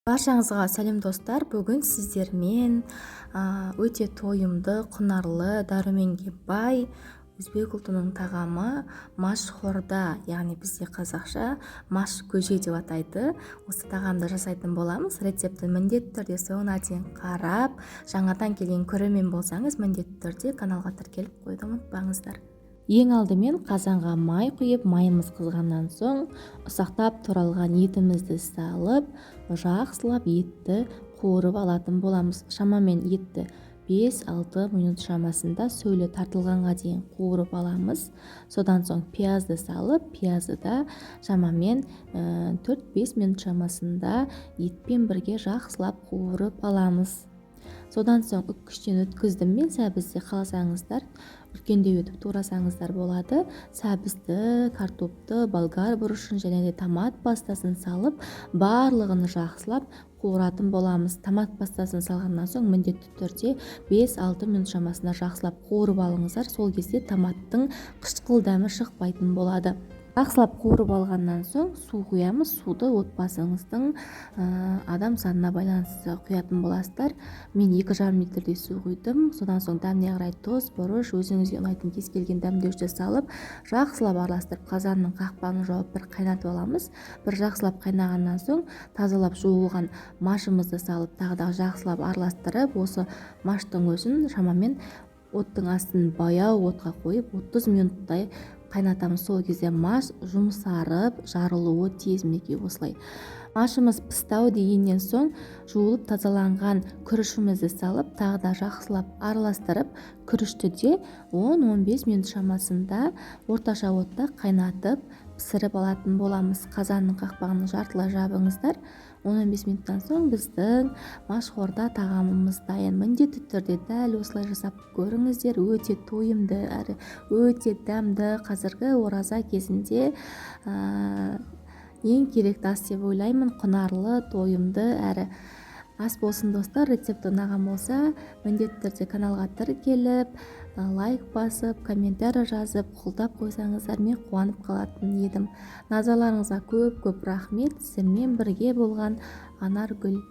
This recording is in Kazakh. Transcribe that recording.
Баршаңызға сәлем, достар! Бүгін сіздермен өте тойымды, құнарлы, дәруменге бай өзбек ұлтының тағамы машхорда, яғни бізде қазақша маш көже деп атайды, осы тағамды жасайтын боламыз. Рецептін міндетті түрде соңына дейін қарап, жаңадан келген көрермен болсаңыз, міндетті түрде каналға тіркеліп қоюды ұмытпаңыздар. Ең алдымен қазанға май құйып, майымыз қызғаннан соң ұсақтап туралған етімізді салып, жақсылап етті қуырып алатын боламыз. Шамамен етті 5-6 минут шамасында сөлі тартылғанға дейін қуырып аламыз. Содан соң пиязды салып, пиязды да шамамен 4-5 минут шамасында етпен бірге жақсылап қуырып аламыз. Содан соң үккіштен өткіздім мен сәбізді. Қаласаңыздар, үлкендеу етіп турасаңыздар болады. Сәбізді, картопты, болгар бұрышын және де томат пастасын салып, барлығын жақсылап қуыратын боламыз. Томат пастасын салғаннан соң міндетті түрде 5-6 минут шамасында жақсылап қуырып алыңыздар. Сол кезде томаттың қышқыл дәмі шықпайтын болады. Жақсылап қуырып алғаннан соң су құямыз. Суды отбасыңыздың адам санына байланысты құятын боласыздар. Мен 2,5 литрдей су құйдым. Содан соң дәміне қарай тұз, бұрыш, өзіңізге ұнайтын кез келген дәмдеуішті салып, жақсылап араластырып, қазанның қақпағын жауып, бір қайнатып аламыз. Бір жақсылап қайнағаннан соң тазалап жуылған машымызды салып, тағы да жақсылап араластырып, осы маштың өзін шамамен оттың астын баяу отқа қойып, 30 минуттай қайнатамыз. Сол кезде маш жұмсарып, жарылуы тиіс. Мінекей, осылай машымыз пісті дегеннен соң жуылып тазаланған күрішімізді салып, тағы да жақсылап араластырып, күрішті де 10-15 минут шамасында орташа отта қайнатып, пісіріп алатын боламыз. Қазанның қақпағын жартылай жабыңыздар. 10-15 минуттан соң біздің машхорда тағамымыз дайын. Міндетті түрде дәл осылай жасап көріңіздер. Өте тойымды әрі өте дәмді. Қазіргі ораза кезінде ең керекті ас деп ойлаймын. Құнарлы, тойымды әрі. Ас болсын, достар! Рецепт ұнаған болса, міндетті түрде каналға тіркеліп, лайк басып, комментарий жазып, қолдап қойсаңыздар, мен қуанып қалатын едім. Назарларыңызға көп көп рахмет! Сіздермен бірге болған Анаргүл.